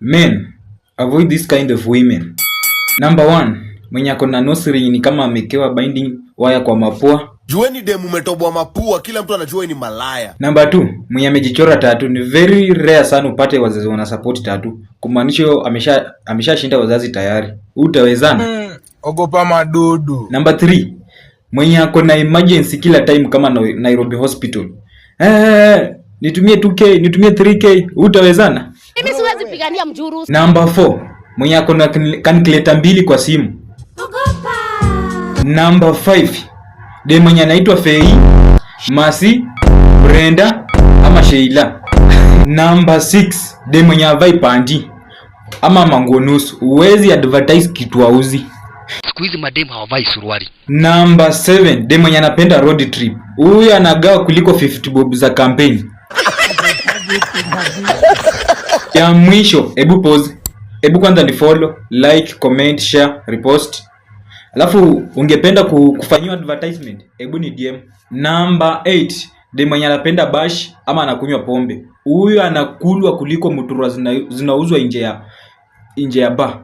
Men, avoid this kind of women. Number one, mwenye ako na nose ring ni kama amekewa binding wire kwa mapua. Jueni demu umetobwa mapua, kila mtu anajua ni malaya. Number two, mwenye amejichora tattoo. Ni very rare sana upate wazazi wana support tattoo. Kumaanisha huyo ameshashinda wazazi tayari. Utawezana? Ogopa madudu. Number 3, mwenye ako na emergency kila time kama Nairobi Hospital. Eh, nitumie 2K, nitumie 3K, utawezana? Mimi siwezi pigania mjuru. Number 4, mwenye ako na calculator mbili kwa simu. Number 5, de mwenye anaitwa Fei, Masi, Brenda ama Sheila. Number 6, de mwenye avai panty ama manguo nusu. Huwezi advertise kitu auzi. Siku hizi mademu hawavai suruali. Number 7, de mwenye anapenda road trip. Huyu anagawa kuliko 50 bob za campaign. Ya mwisho, hebu pause. Hebu kwanza ni follow, like, comment, share, repost. Alafu ungependa kufanyiwa advertisement, hebu ni DM. Number 8, de mwenye anapenda bash ama anakunywa pombe. Huyu anakulwa kuliko mutura zinauzwa nje ya bar.